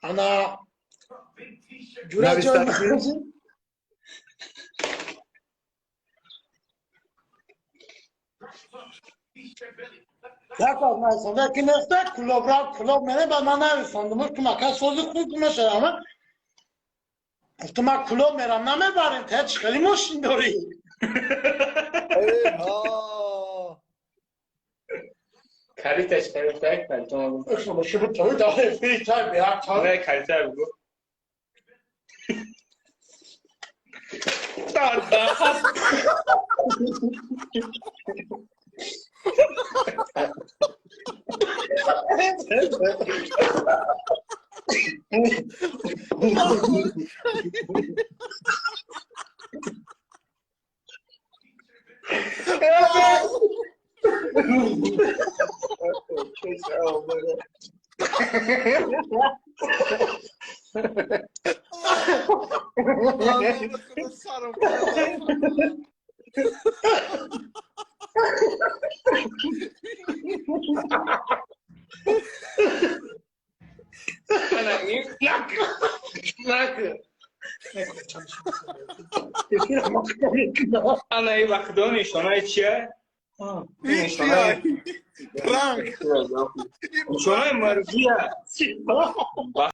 Ана ҷураҷон. Як аз нависонда ки неста Кӯлоб рафт, Кӯлоб мере, баъд ман нависондум, гуфтум: «Ака, сози хуб мешавам». Гуфтум: «Ман Кӯлоб мерам, намебарем, та чӣ хели мошин дорӣ?» Калиташ калита калита. Калита бугу. Ана и вақто нишонаи чия? Пранк. Нишонаи марзия.